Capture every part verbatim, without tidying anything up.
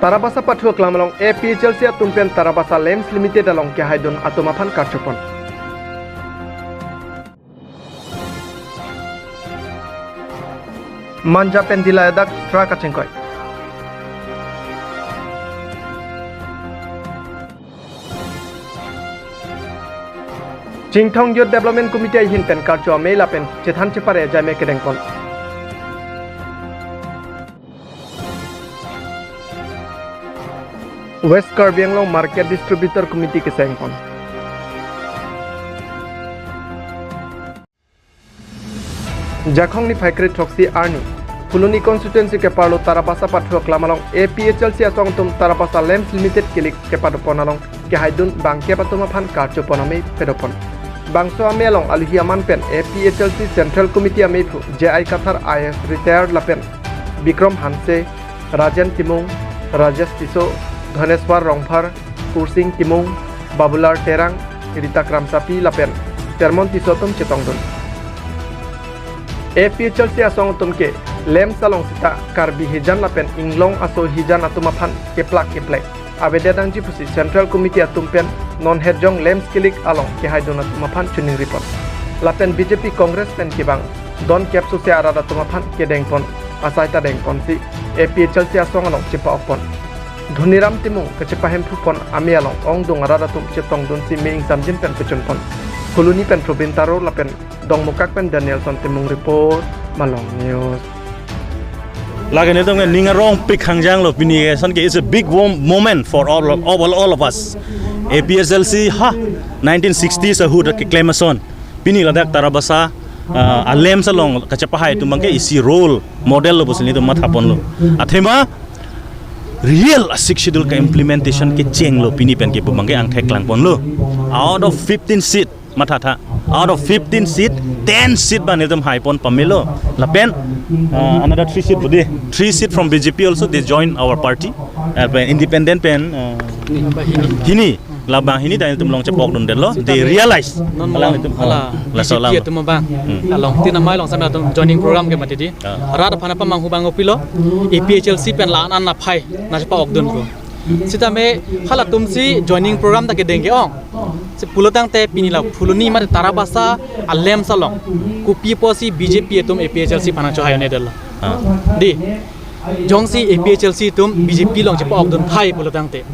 Tarabasa pathu aklam along A P H L C atum pen Tarabasa Lamps Limited along kehaidun atum aphan karchopon. Manja pen Dillai adak truck achingkoi. Chinthong Youth Development Committee ahin pen karcho amei lapen chethan chepare ajai me kedengpon. West Karbi Anglong Market Distributor Committee kesengpon. Jakhong niphai kre-throksi arni, Phuloni constituency keparlo Tarabasa pathu aklam along A P H L C asong atum Tarabasa Lamps Limited kelik kepadopon along kehaidun bangkep atum aphan karchopon amei pedopon. Bangso amei along aluhi aman pen A P H L C Central Committee ameiphu J I Kathar I A S retired lapen Bikram Hanse, Rajen Timung, Rajesh Tisso, Dhaneswar Rongphar, Kursing Timung, Babulal Terang, Rita Kramsapi lapen Termon Tisso atum chetongdun. A P H L C asong atum ke lamps along sita Karbi hijan lapen inglong aso hijan atum aphan keplak keplek avedet nangji pusi Central Committee atum pen non hetjong lamps kelik along kehaidun atum aphan choningripon. Lapen B J P Congress pen kevang don kep sose arat atum aphan kedengpon asai ta dengponsi A P H L C asong along chepa-okpon. Dhoniram Timung kachepahemphupon amei along ongdung arat atum chetongdunsi me ingsamjin pen kechunpon. Phuloni pen Probin Taro lapen Dongmukak pen Danielson Timung report, Malong News. Lake nelitum ke ning arongpik hangjanglo pini ke, ason ke it's a big wo-, moment for all of, all, all of us. A P H L C ha nineteen sixties ahut keklem ason. Pini ladak Tarabasa, ah, a-lamps along kachepahai atum abangke isi role model lo pusi nelitum mathaponlo. Athema real a-Sixth Schedule ke implementation kechenglo pini pen ke pu abangke angthek klangponlo. Out of fifteen seat, mathatha. Out of fifteen seat, ten seat abang nelitum haipon pamelo. Lapen, uh, another three seat budi. Three seat from B J P also, they join our party. Uh, pen independent pen, uh, hini. Labang hini ta nelitum along chepokdundetlo. They realize. Non alang malom itum, hala oh, laso B J P alam atum abang. Hmm. Along tin amei along sampai atum joining program ke mati di. Ah. Rat aphan apamanghu abang kopilo. A P H L C pen la-an an aphai nangchepa-okdunpo. Sitame halatumsi joining program ta kedeng ke-ong. Si pulotangte pini la Phuloni mate Tarabasa a-lamps along kopi pusi B J P atum A P H L C aphan nangchohai un-edetlo. Ah. Di. Jongsi A P H L C atum B J P along chepa-okdun thai pulotangte.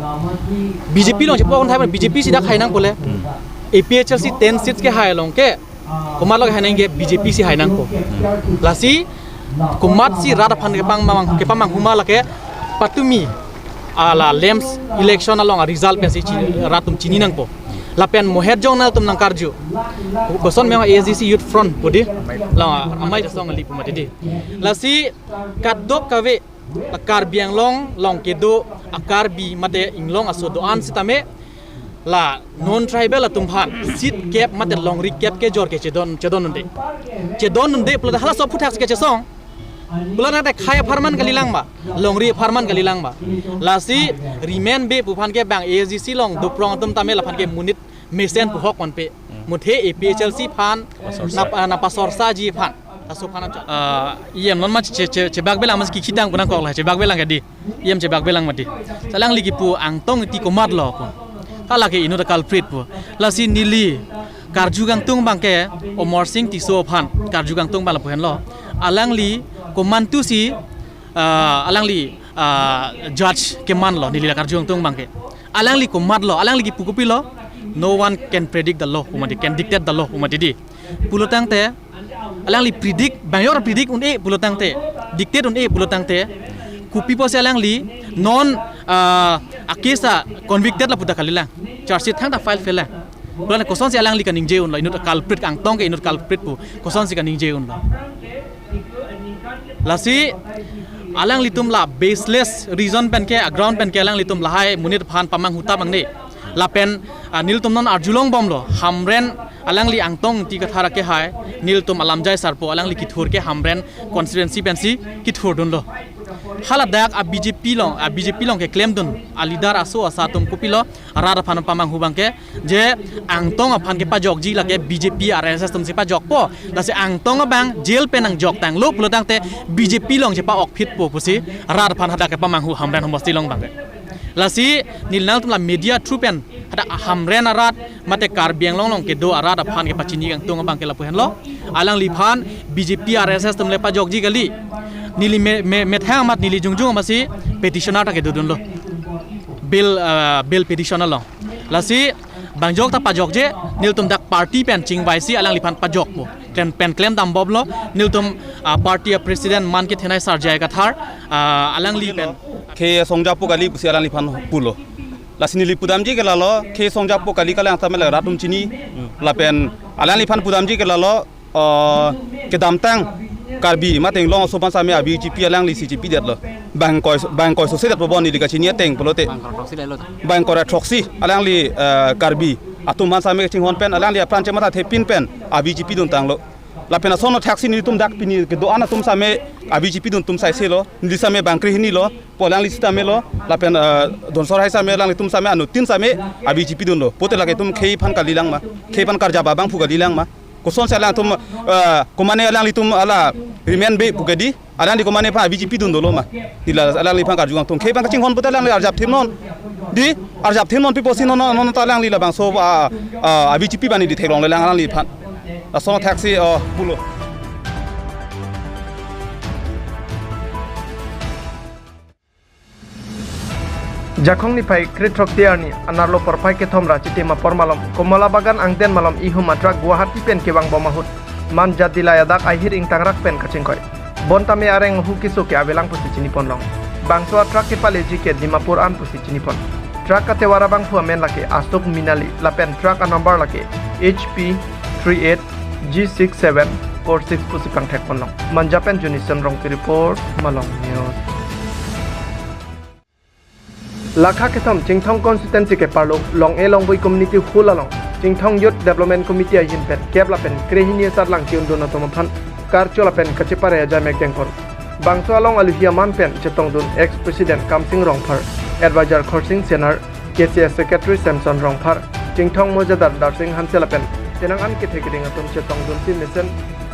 B J P along chepa-okdun thai, B J P si dak hai nangpo le. Hmm. A P H L C ten seats kehai along ke komatlo kehai nangji, B J P si hai nangpo. Lasi komatsi rat aphan kepamang, kepamanghu ma lake patumi ala lamps election along a-result pensi chi-, rat atum chini nangpo. Lapen mo hetjong nangtum nangkarju. Koson me A S D C Youth Front budi. La amei jasong ali pu mati di. Lasi kadokave la Karbi Anglong along kedo a-Karbi mate inglong aso do-an sitame la non-tribal atum aphan seat kep mate longri kep kejor ke chedon, chedondunde. Chedondunde pulote halaso aphuthak si kechesong. Pulotangte khei apharman kalilang ma, longri apharman kalilang ma. Lasi rimen be pu aphan ke bang A S D C along doprong atum tame laphan ke monit mesen pu hok manpe. Hmm. Muthe A P H L C aphan, pasorsa, nap-, ah, napasorsaji aphan. Laso aphan anchot. Ah, E M non ma che-, che-, chebak belang ma si kikhitang pu nangkok la, chebak belang ke di. E M chebak belang mati. Alangli kipu Angtong Ingti komatlo pu. Hala ke inut a-culprit pu. Lasi neli karju kangtung abangke Amarsing Tisso aphan karju kangtung abang lapu henlo. Alangli komantusi, ah, alangli, ah, judge kemanlo neli la karju kangtung abangke. Alangli komatlo, alangli kipu kopilo. No one can predict the law, pu mati, can dictate the law, pu mati di. Pulotangte, alangli predict, bang-yor predict un-e pulotangte, dictate un-e pulotangte, kopi pusi alangli non, ah, a-case ta convicted lapu ta kalilang, charge sheet thangta file file lang. Pulang kosonsi alangli kaningje unlo, inut culprit, Angtong ke inut culprit pu, kosonsi kaningje unlo. Lasi alanglitum la baseless reason pen ke, a-ground pen ke alanglitum lahai monit aphan pamanghu ta bangne. Lapen, ah, nelitum non arjulong bomlo, Hamren alangli Angtong Ingti Kathar akehai, nelitum alamjai sarpo alangli kethur ke Hamren constituency pensi kethurdunlo. Haladak a B J P along, a B J P along keklemdun a leader aso asa atum kopilo, rat aphan pamanghu abangke, je Angtong aphan kepajokji lake B J P R S S atumsi pajokpo. Lasi Angtong abang jail pen nangjoktanglo pulo tangte B J P along chepa-okphitpo pusi rat aphan hadak kepamanghu Hamren Homosti along abangke. Lasi neli nangtum la media through pen hadak Hamren arat mate Karbi Anglong along kedo arat aphan kepachini kangtung abangke lapu henlo. Alangliphan B J P R S S atum le pajokji kali. Neli me, me, methang amat neli jongjong amatsi petition ta kedodunlo. Bail, ah, bail petition along. Lasi bang jok ta pajokje, nelitum dak party pen chingvaisi alangliphan pajokpo. Klem pen klemdambomlo, nelitum, ah, party a president man kethenei Sir J I Kathar, ah, alangli pen. Khei songjapo kali pusi alangliphan pulo. Lasi neli pudamji ke lalo, khei songjapo kali kalang tame la rat atum chini, lapen alangliphan pudamji ke lalo, ah, kedamtang Karbi mate Anglong aso aphan same a B J P alanglisi chepidetlo. Bang koi, bang koi sose detpo bon neli kachini ateng pulote. Bang koi throksi lelo. Bang koi throksi alangli, ah, Karbi atum aphan same kachinghon pen alangli apran chematha thepin pen a B J P duntanglo. Lapen ason athaksi nelitum dak pini kedo-an atum same a B J P dun atum saiselo. Neli same bang krehini lo, pu alangli sitame lo, lapen, ah, Donsor Hai same alanglitum same anuttin same a B J P dunlo. Pute lake itum khei aphan kalilang ma, khei aphan karjap abangphu kalilang ma. Kosonsi alangtum, ah, komane alanglitum ala remain be pu ke di, alangli komane aphan a B J P dun dolo ma. Neli la alangliphan karju kangtung, khei aphan kachinghon pute alangli arjap thimnon. Di, arjap thimnon pi pusi non, non, non ta alangli labangso, ah, ah, a B J P bani di theklonglelang alangliphan. Lason athaksi, oh, pulo. Jakhong niphai kre-throksi arni anerlo porphai kethom ra Chitim apor malom Komala Bagan angden malom ihum a-truck Guwahati pen kevangbom ahut Manja Dillai adak ahir ingtangrak pen kachingkoi. Bonta me areng ahu keso ke avelang pusi chiniponlong. Bangso a-truck kepaleji ke Dimapur an pusi chinipon. Truck katovar abangphu amen lake Ashok Minali lapen truck a-number lake H P three eight G six seven four six pusi pangthekponlong. Manja pen Jonison Rongpi report, Malong News. Lakha kethom Chinthong constituency keparlo Long-e Longboi community hall along Chinthong Youth Development Committee ahin pen kep lapen krehini asatlang ke-undun atum aphan karcho lapen kachepare ajai mekdengpon. Bangso along aluhi aman pen chetongdun ex-president Kamsing Rongphar, advisor Khorsing Senar, K C S secretary Samson Rongphar, Chinthong mojadar Darsing Hanse lapen penang an kethe keding atum chetongdunsi mesen,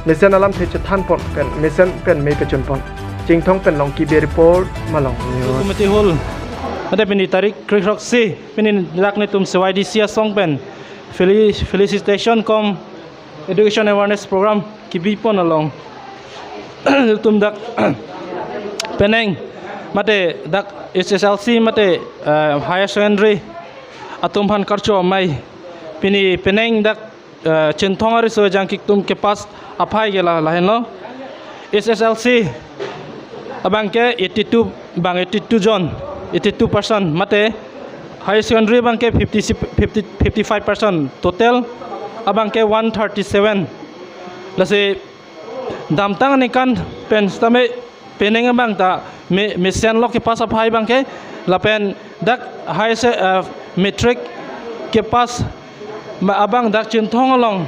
mesen alamthe chethanpon pen mesen pen mei pechunpon. Chinthong pen Longki Bey report, Malong News. Committee hall. Ante pini tarik kre-throksi, pini dak netum C Y D C asong pen feli-, felicitation cum education awareness program kebipon along. Netum dak penang mate dak H S L C mate, eh, higher secondary atum aphan karcho amei. Pini penang dak, eh, Chinthong ariso ejang kitum kepass aphai ke la, lahenlo. H S L C abangke eighty-two, bang eighty-two jon, eighty-two percent mate higher secondary abangke fifty, fifty, fifty-five percent, total abangke one thirty-seven. Lasi damtang aningkan pen sitame penang abang ta me, mesenlo kepass aphai abangke, lapen dak high se, eh, matric kepass ma abang dak Chinthong along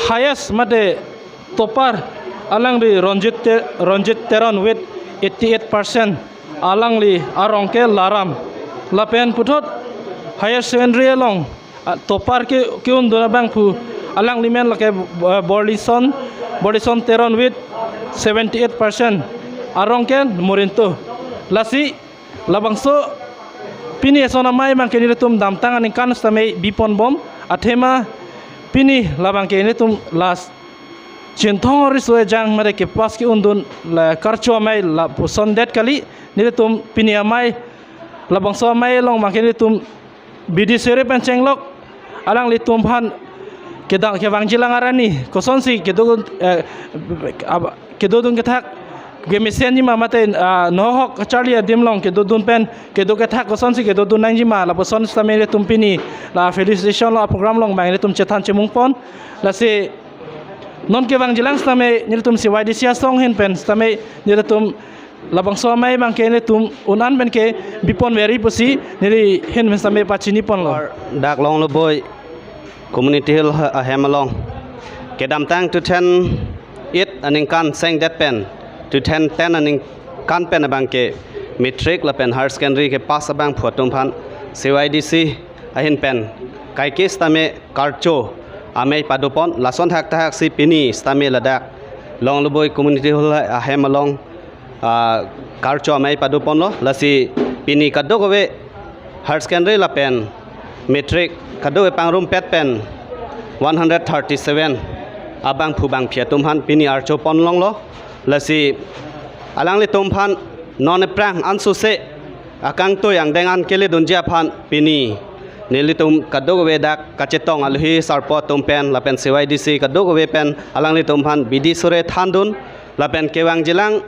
highest mate topper alangli Ronjit Te-, Ronjit Teron with eighty-eight percent, alangli arong ke Laram. Lapen puthot higher secondary along, ah, topper ke, ke-undun abangphu alangli men lake, eh, Borlison, Borlison Teron with seventy-eight percent, arong ke Morinto. Lasi labangso pini eson amei abangke nelitum damtang aningkan sitame biponbom, athema pini labangke nelitum last Chinthong ariso ejang mate kepass ke-undun la karcho amei lapuson det kali. Nelitum pini amei, labangso amei along abangke nelitum B D C pen chenglok alanglitum aphan kedang kevangjilang arni kosonsi kedo, eh, ab-, kedodun kethak kemesenji ma mate, ah, nohok charli adim along kedodun pen kedo kethak kosonsi kedodun nangji ma, lapuson sitame nelitum pini la felicitation lo a-program along abang nelitum chethan chemungpon. Lasi non kevangjilang sitame nelitum C Y D C asong ahin pen sitame nelitum labangso amei abangke nelitum un-an pen ke biponveri pusi neli ahin pen sitame pachiniponlo. Dak Longloboi community hall ha-, ahem along kedamtang two thousand eight aningkan sengdet pen two thousand ten aning Kan pen abang ke matric lapen higher secondary kepass abangphu atum aphan C Y D C ahin pen kaike sitame karcho amei padopon, lason thakthak si pini sitame ladak Longloboi community hall ahem along, ah, karcho amei padoponlo. Lasi pini kadokave higher secondary lapen matric kadokave pangrumpet pen one hundred thirty-seven abangphu bangphi atum aphan pini archopon longlo. Lasi alanglitum aphan non aphrang ansose akangtui angdeng an keledunji aphan pini nelitum kadokave dak kachetong alohi sarpo atum pen lapen C Y D C kadokave pen alanglitum aphan bidi sore thandun lapen kevangjilang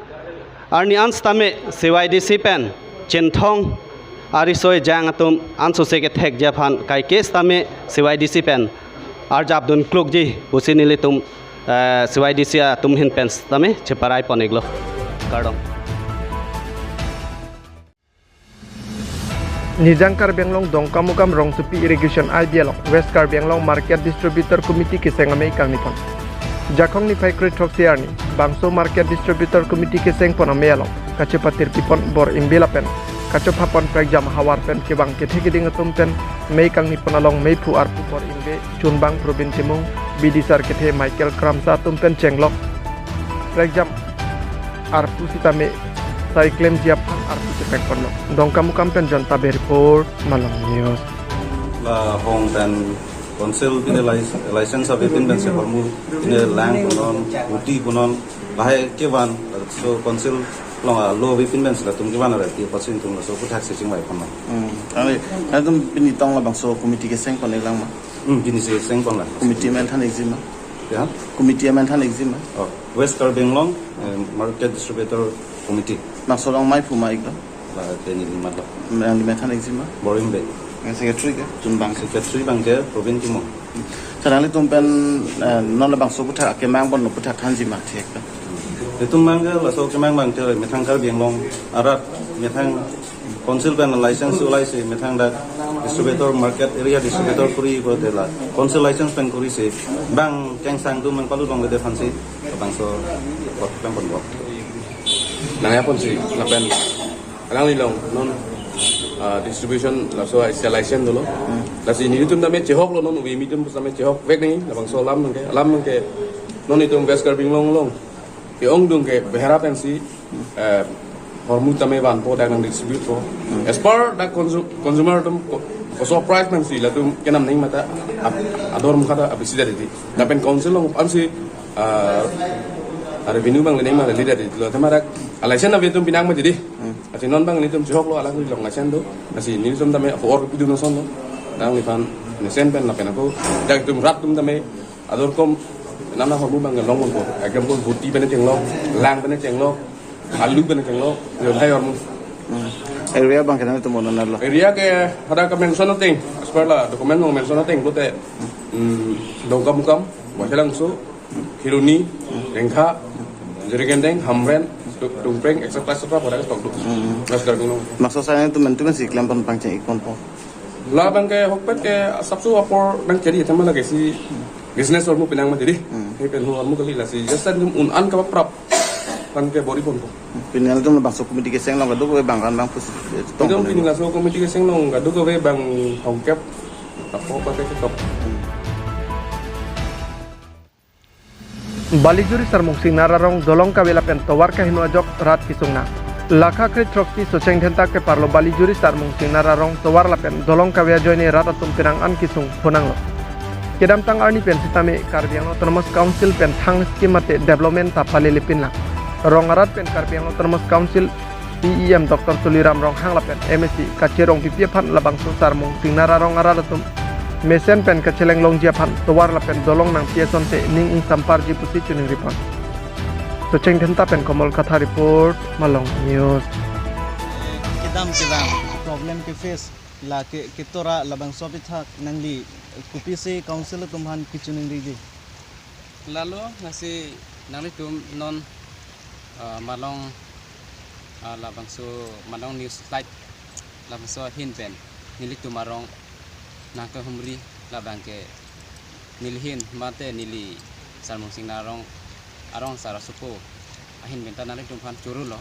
arni an sitame C Y D C pen Chinthong ariso ejang atum ansose kethekji aphan kaike sitame C Y D C pen arjapdun klukji pusi nelitum, eh, C Y D C atum ahin pen sitame cheparai pon-iklo. Kardom. Nijang Karbi Anglong Dongkamukam Rongsopi Irrigation I B along West Karbi Anglong Market Distributor Committee keseng amei kangni pon. Jakhong niphai kre throksi arni bangso Market Distributor Committee keseng pon amei along kachepatirpi pon bor-ingbe lapen kachophapon prekjam havar pen kevang kethe keding atum pen mei kangni pon along meiphu arpu bor-ingbe chunbang Probin Timung, bidi sar kethe Michael Kramsa atum pen chenglok prekjam arpu sitame sai klemji aphan arpu chepek ponlo. Dongkamukam pen John Tabe report, Malong News. La hong pen council pine lic-, license avepin pensi hormu pine lang punon, uti punon, lahai kevan, so council along alo avepin pensi latum kevan arai ti pasin tum laso aputhak si chingvai ponlo. Hmm. Kami, kami pini tong labangso committee keseng pon-iklang ma? Hmm, pini si seng ponlang. Committee amen than-ikji ma? Ya? Committee amen than-ikji ma? Oh, West Karbi Anglong, eh, Market Distributor Committee. Bangso along meiphu ma-iklo? La, teni lima lo. Yang lima than-ikji ma? Bor-ingbe. Yang secretary ke? Chunbang. Secretary abang ke Probin Timung. Sa nanglitum pen, eh, non labangso aputhak kemang pon aputhak thanji ma thek ta? Itum abang ke laso kemang abang ke methang Karbi Anglong arat methang council pen license ulaisi methang dak distributor, market area distributor kuri ko de la council license pen kurisi bang kengsang atum nangpalutong lede aphansi bangso kot pen pon bok. Nangya ponsi lapen alanglilong non, ah, distribution laso isi license dolo. Hmm. Lasi nelitum tame chehoklo, non ove mitum tame chehokvek nangji, labangso alam abang ke, alam abang ke non itum West Karbi Anglong along ke-ongdung ke behera pensi, eh, hormu tame vanpo, dak nang distribute po. Hmm. As per dak consu-, consumer atum ko-, koso price pensi latum kenam nangji mate ap-, ador mukha ta abisi dadi. Lapen council along ansi, ah, revenue abang le nangji ma le dadi. Lo tema dak license ave atum pinang ma jadi. Hmm. Lasi non abang nelitum chehoklo, alanglilong license do. Lasi nelitum tame ako or pidun asonlo. Alangliphan mesen pen lapen ako dak itum rat atum tame ador kom nana hormu abang long ko. Ekdom ko buti pen chenglok, lang pen chenglok, alu pen chenglok, yo lahai hormu. Hmm. Area abang ke nanglitum monan lo? Area ke hadak ke-mention ateng, as per la document along mention ateng pulote, hmm, Dongkamukam, Waishalangso, Kheroni, Rengkha, Jirikindeng, Hamren, Tu-, Tungpeng, et cetera, et cetera, pada ke stok tu. Hmm. Mas gargano. Maksud saya itu mentu kan si klem pon pangcheng-ik ponpo. Labang ke ahokpet ke asapso apor nangchari, tema lake si business hormu pinang ma jadi. Hmm. He pen hormu kali, lasi just an un-an kaprap abang ke bor-i ponpo. Pini nelitum labangso committee keseng along kadokave bang ran bang pusi tong. Itum pini laso committee keseng along kadokave bang hongkep apo pakai ketok. Balijuri Sarmung Singnar arong dolong kave lapen tovar kaheno ajok rat kesung nang. Lakha kre throksi Socheng Dhenta keparlo Balijuri Sarmung Singnar arong tovar lapen dolong kave ajoine rat atum penang an kesung phonanglo. Kedamtang arni pen sitame Karbi Anglong Autonomous Council pen thang scheme mate development ta palelepinlang. Rong arat pen Karbi Anglong Autonomous Council C E M Doctor Tuliram Ronghang lapen M A C kacherong pipi aphan labangso Sarmung Singnar arong arat atum mesen pen kacheleng longji aphan tovar lapen dolong nangpi asonte ning ingsamparji pusi choningri pon. Socheng Dhenta pen Komol Katha report, Malong News. Kedam kedam problem ke-face la ke, ketora labangso apithak nangli kopisi council atum aphan kechoningriji? Lalo lasi nanglitum non, ah, Malong, ah, labangso Malong News Live labangso ahin pen nelitum arong nangkehumri labang ke neli ahin mate neli Sarmung Singnar arong, arong sar asopo ahin pen ta nanglitum aphan choro lo.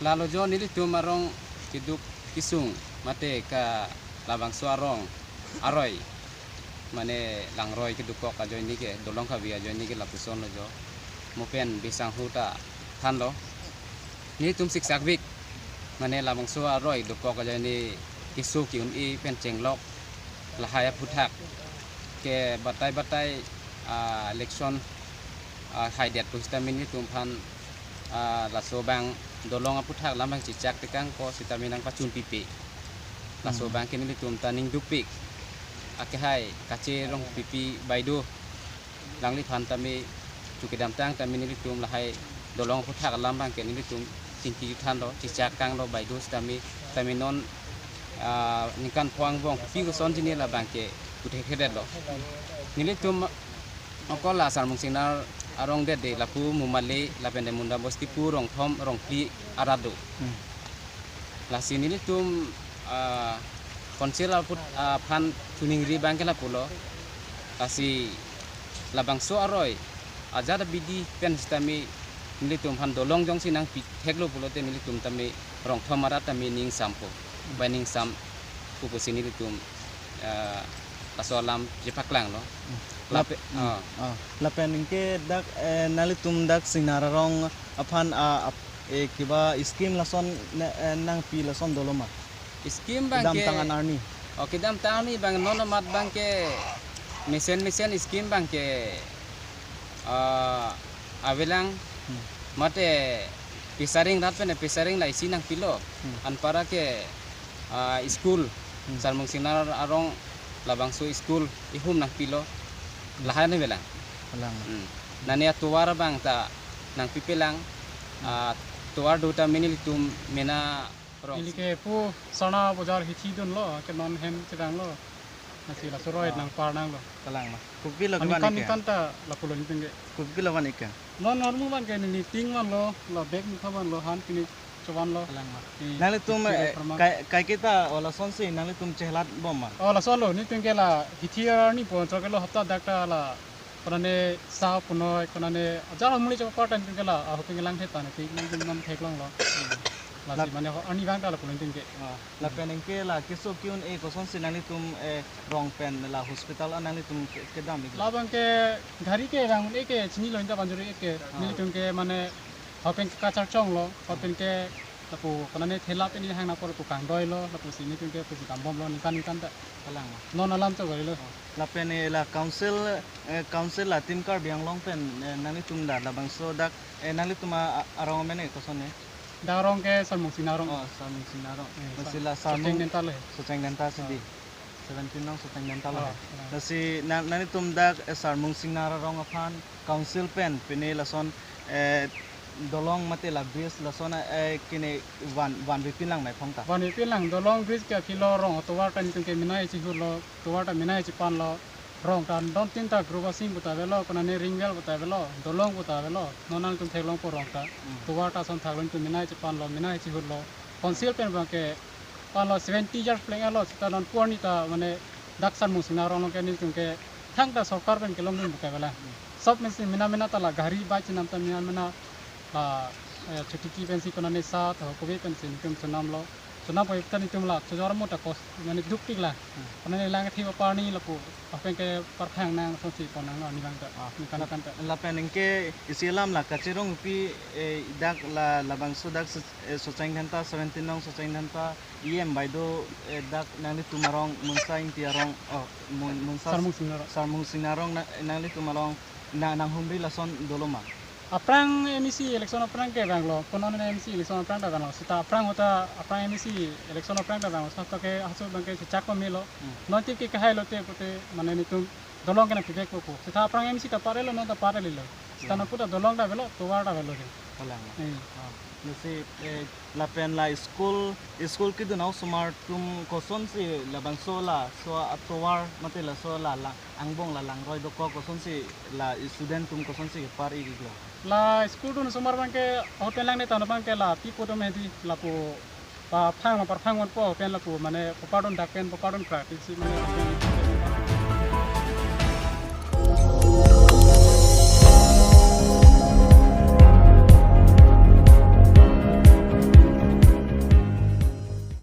Lalo jo nelitum arong keduk kesung mate ke labangso arong aroi, mane langroi kedukok ajoine ke, dolong kavi ajoine ke lapuson lo jo. Mo pen bisang hu ta thanlo. Nelitum siksak vik, mane labangso aroi dokok ajoine keso ke-un-e pen chenglok, lahai aphuthak ke batai batai, ah, election, ah, haidet pusitame nelitum aphan, ah, laso abang dolong aphuthak alam abang chechak tekang ko sitame nangpachun pipe. Laso Hmm. abang ke nelitum ta ning dukpik. Akehai Kache Rongpipi Baideo, alangliphan tame chu kedamtang tame nelitum lahai dolong aphuthak alam abang ke nelitum chingki juthanlo, chechak kanglo Baideo sitame, tame non, ah, ningkan pho angbong kopi koson jine labang ke puthek hedetlo. Nelitum okol la Sarmung Singnar arong det de, lapu Mumale lapen de Munda Bosti pu rong thom rong phli arat do. Hmm. Lasi nelitum, ah, council aput, ah, aphan choningri abang ke lapulo. Lasi labangso aroi ajat abidi pen sitame nelitum aphan dolong jongsi nangpi theklo pulote nelitum tame rong thom arat tame ning sampo. Bai ning sam pu pusi nelitum, ah, laso alam chepaklanglo. Hmm. Lape-, Lap-, hmm. ah. Ah. Lapen anke dak, eh, nanglitum dak Singnar arong aphan, ah, ap-, eh, kiba scheme lason ne-, eh, nangpi lason dolo ma? Scheme abang ke kedamtang an arni. Oh, kedamtang arni abang non amat abang ke mesen mesen scheme abang ke, ah, avelang. Hmm. Mate Pisaring rat pen Pisaring la isi nangpilo. Hmm. Anpara ke, ah, school, Hmm. Sarmung Singnar arong labangso school ihum nangpilo. Lahai avelang. Avelang. Hmm. Nane atovar abang ta nangpipelang. Hmm. Ah, tovar do tame nelitum mena rong. Ili ke pu Sarna Bazar hithi dunlo, ke non hem chedanglo. Lasi laso aroi Ah. nangpar nanglo. Kalang ma. Kopi lo Ani kevan kan, ike? Kan ta lapulo nelitum ke. Kopi lo van ike? Non normal van ke neli ting vanlo, la bag mukha vanlo, han pini chovan lo. Kalang ma. Eh, nanglitum, eh, eh, pharma. Kai, kaiketa o lasonsi nanglitum chelat bom ma? Oh, laso lo, nelitum ke la hithi arni pon choklo hapta dak ta la konane sa punoi, konane ajar hamuli chok part time ke la, ahoping lang thetan, ti nangtum non theklonglo. Lasi Lap- mane ho arni abang ta lapulo nelitum ke. Ah, lapen anke la keso ke-un-e kosonsi nanglitum, eh, rong pen la hospital an nanglitum ke-, kedam ik? Labang ke gari ke abang un-e ke chinilo, inta banjuri ke. Ah. Nelitum ke mane ahoping ke kachar chonglo, ahoping ke lapu konane thela pen hang nangpo lapu kangdoilo, lapusi nelitum ke pusi dambomlo, ningkan ningkan ta. Kalang ma. Non alam chok garilo. Lapen, eh, la council, eh, council la Team Karbi Anglong pen, eh, nanglitum la labangso dak, eh, nanglitum a-, a-, arong amen ke koson ne? Dak arong ke Sarmung Singnar arong. Oh, Sarmung Singnar arong. Eh, Lasi Sar-, la Sarmung Socheng Dental he. Socheng Dental si di. Ah. Seventeen nong Socheng Dental he. Ah, ah. Lasi na-, nanglitum dak, eh, Sarmung Singnar arong aphan council pen pine lason, eh, dolong mate la bridge lason, eh, kene van, vanvepinlang mei phong ta? Vanvepinlang, dolong bridge ke aphi lo, rong atovar ta nelitum ke menai chihurlo, tovar ta menai chipanlo, rong ta don tin ta crossing pu ta avelo, konane ring well pu ta avelo, dolong pu ta avelo, non nangtum theklongpo rong ta. Hmm. Tovar ta ason thaklo, nelitum menai chipanlo, menai chihurlo. Council pen abang ke panlo seventy years pleng alo, seta non pu arni ta mane dak Sarmung Singnar arong along ke nelitum ke thangta sorkar pen kelongdun pu ke avelang. Hmm. Sob mesi mena mena ta la gari bike chenam ta mena mena la, eh, chotiki pensi konane sa ta kove pensi nelitum chonamlo. Chonam pu ta nelitum la chojor mo ta kos mane dukpik la. Hmm. Konane lang thi aparni lapu ahoping ke parphang nang sonsi pon nang arni abang ta. Ah, ningkan ningkan ta. Lapen anke isi alam la Kache Rongpi, eh, dak la labangso dak se-, eh, Socheng Dhenta, seventeen nong Socheng Dhenta, E M Baideo, eh, dak nanglitum arong, Munsa Ingti arong, oh, Mun-, Munsa Sarmung Singnar arong. Sarmung Singnar arong na-, nanglitum arong na-, nanghumri lason dolo ma? Aphrang M A C election aphrang ke vanglo, konon M A C election aphrang ta vanglo, seta aphrang ahut ta aphrang M A C election aphrang ta vanglo, seta ke haso abang ke chechak pamelo. Hmm. Non tik ke kahai lote pute mane nelitum dolong ke nangpivekpo pu. Seta aphrang M A C ta parelo, non ta parelo. Seta Hmm. nangpu ta dolong ta avelo, tovar ta avelo ke. Kalang. Eh. Ah, lasi, eh, lapen la school, school kedun a-osomar atum kosonsi labangso laso atovar mate laso la, la angbong la langroi dokok kosonsi la student atum kosonsi kepar-iklo? La school dun osomar abang ke ahut pen langne ta non abang ke la pi pu atum hedi lapu paphang ma parphang ponpo pen lapu mane papardun dak pen papardun practice si mane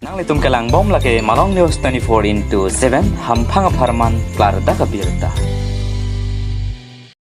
Nanglitum kelang bom lake Malong News twenty-four into seven, hamphang apharman klardak abirta.